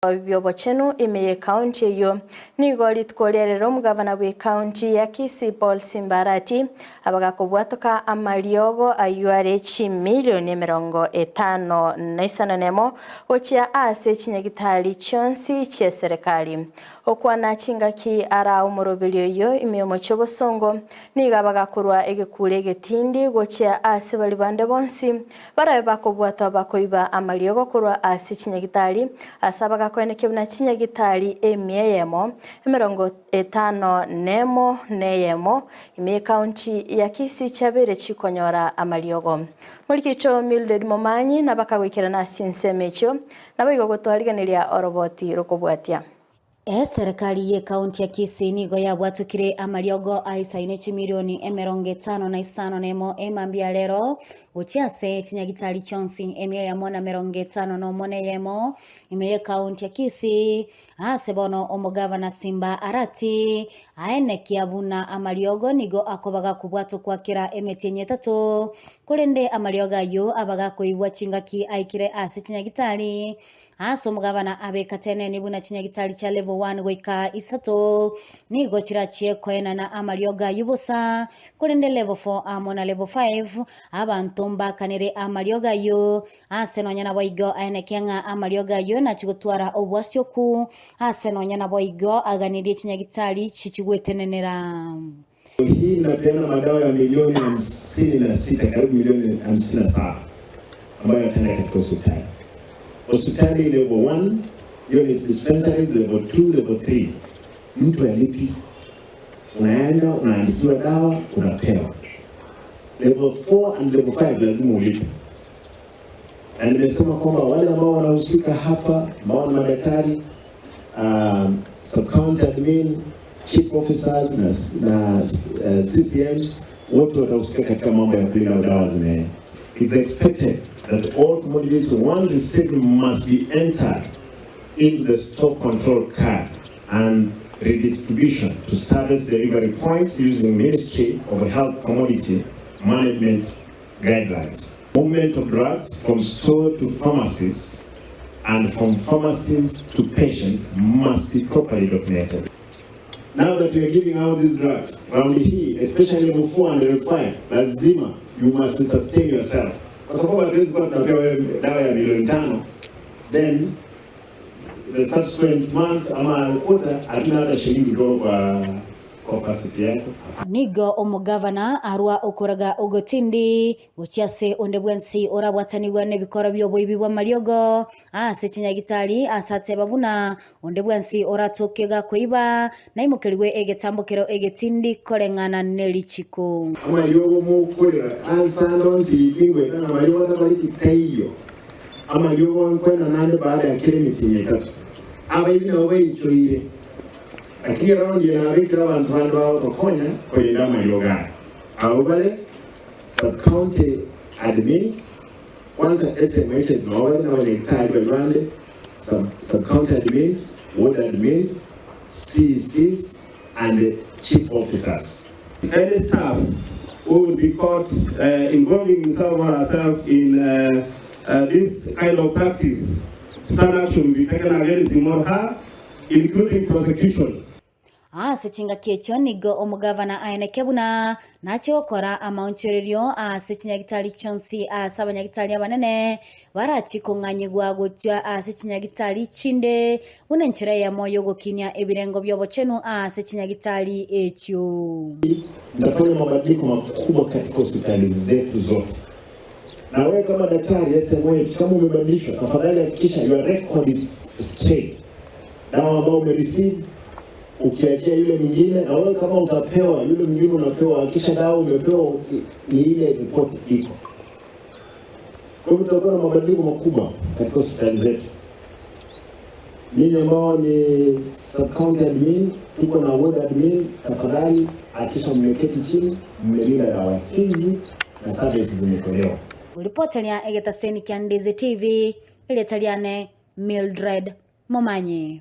Bi'obochenu ime y'ekaunti eyio. Nigo rituko riarero omogavana bw'ekaunti ya Kisii Paul Simbarati abagakobwatoka amariogo ayio are chimilioni 51 gochia ase chinyagitari chionsi chi'eserekari. Okwana chingaki ara omoroberi oyio ime y'omochie obosongo nigo abagakorwa egekuro egetindi gochia ase baria bande bonsi Barabe bakobwatwa bakoiba amariogo korwa ase chinyagitari, ase abagakoenekia buna chinyagitari emia eyemo, 51 neyemo, ime y'ekaunti ya Kisii chiabeire chikonyora amariogo. Morikicho Mildred Momanyi nabakagoikerana ase chinsemo echio, naboigo gotwarigeneria oroboti rokobwatia. Eserekari y'ekaunti ya Kisii nigo yabwatokire amariogo aisaine chimilioni 51 emambia rero gochia ase chinyagitari chionsi 151 ime y'ekaunti ya Kisii ase bono omogavana Simba Arati aenekia buna amariogo nigo akoba gakobwatokwa kera emetienyi etato korende amariogo ayio aba gakoibwa chingaki aikire ase chinyagitari Ase omogabana abekateneni buna chinyagitari chia level 1 goika isato nigo chirachie koenana amariogo ayio bosa, korende level 4 amo na level 5 abanto mbakanere amariogo ayio. Ase nonya naboigo aenekia ng'a amariogo ayio nachie gotwara obwasioku, ase nonya naboigo aganirie chinyagitari chichigwetenenera. Hii inapeana madawa ya milioni 56 karibu milioni 57 ambayo yataenda katika hospitali. Hospitali level 1, hiyo ni dispensaries, level 2, level 3. Mtu alipi, unaenda unaandikiwa dawa unapewa. Level 4 and level 5 lazima ulipe, na nimesema kwamba wale ambao wanahusika hapa ambao ni madaktari sub county admin, chief officers na CCMs wote watahusika katika mambo ya kulinda dawa zime. It's expected that all commodities one received must be entered into the stock control card and redistribution to service delivery points using Ministry of Health Commodity Management guidelines. Movement of drugs from store to pharmacies and from pharmacies to patient must be properly documented. Now that we are giving out these drugs, round hii, especially level 4 and level 5, lazima you must sustain yourself. Kwa sababu hatuwezi kuwa tunapewa wewe dawa ya milioni 5 then the subsequent month ama quarter hatuna hata shilingi kutoka kwa facility yako. Nigo omogavana arwa okoraga ogotindi gochia ase onde bwensi orabwatanigwe nebikoro bi'oboibi bw'amariogo ase chinyagitari ase ateba buna onde bwensi oratoke gakoiba naimokerigwe egetambokero egetindi koreng'ana nerichiko. Amariogo mokorera ase ande onsi ipingwete ng'a amariogo atabareti taiyo. Amariogo nkwena nande baada ya kera emetienyi etato. Abaibi nabo baichoire. Lakini eraundi eye nabekire abanto bande bagotokonya korenda amariogo aya. Abwo bare sub-county admins, kwanza SMHs nabo bare nabanyagitari baria bande, sub-county admins, ward admins, CECs and chief officers. Any staff who will be caught involving himself or herself in this kind of practice, stern action will be taken against him or her, including prosecution. Ase chingaki echio nigo omogavana aeneke buna nachie gokora amaonchorerio ase chinyagitari chionsi ase abanyagitari abanene barachie kong'anyigwa gochia ase chinyagitari chinde, buna enchera eyemo y'ogokinia ebirengo bi'obochenu ase chinyagitari echio. Nitafanya mabadiliko makubwa katika hospitali zetu zote. Na wewe kama daktari SMH, kama umebadilishwa, tafadhali hakikisha your record is straight. Dawa ambayo umereceive ukiachia yule mwingine, na wewe kama utapewa yule mwingine unapewa, hakikisha dawa umepewa ni ile report iko. Kwa hivyo tutakuwa na mabadiliko makubwa katika hospitali zetu. Ninyi ambao ni sub county admin, tuko na ward admin, tafadhali hakikisha mmeketi chini, mmelinda dawa hizi na services zimetolewa. Ripoteria egetaseni kia Ndizi TV, erieta riane Mildred Momanyi.